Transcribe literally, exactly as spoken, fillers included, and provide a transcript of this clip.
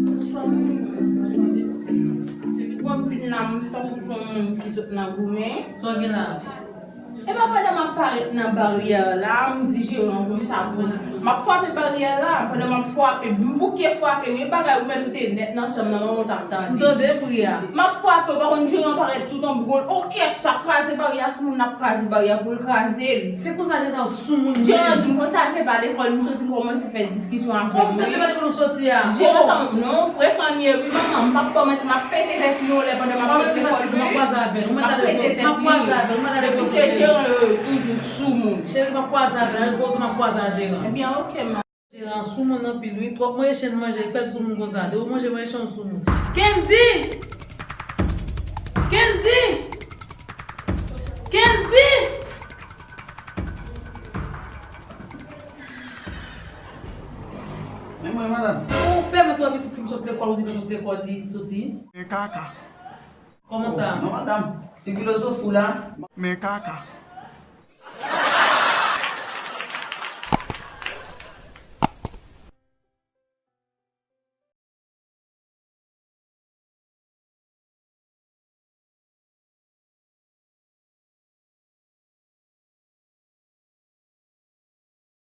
Bonswa, bonswa, bonswa. Depi w ap vin la, m tankou se yon moun ki sot nan goumen. Sa w gen la? E pa pandan m ap parèt nan baryè la, m di jeran konsa pou m ap frape baryè la. Pandan m ap frape, m bouke frape, gen bagay ou menm te nèt nan chanm nan, ou t ap tande. M tande bri a. M ap frape, ou pa konn jeran parèt tout an boul. Oke, sa kraze baryè a, si moun ap kraze baryè a pou l kraze l. Se konsa jeran sa sou moun. Jeran di m konsa se pa lekòl m soti, m kòmanse fè diskisyon avè m. Kòman se pa lekòl ou soti a? Jeran sa, non, frekan li ye, wi, manman. M p ap ba w manti, m ap pete tèt li yon lè pandan m ap sot lekòl, wi. M ap kwaze avè l. M ap pete tèt li. Depi se jeran yo, yo toujou sou moun. Cheri, m ap kwaze avè l. Repoze, m ap kwaze a jeran. Ebyen, oke, manman. Jeran sou moun anpil, wi. Twòp manje chen manje, fè sou moun konsa. Depi w manje, manje chen sou moun. Kendy! Kendy! Kendy! Men mwen, madanm. Ou pèmèt wè pitit fi m sot lekòl, ou di pa sot lekòl, li soti? Men kaka. Kòman sa? Non, madanm. Ti filozof ou la. Men kaka.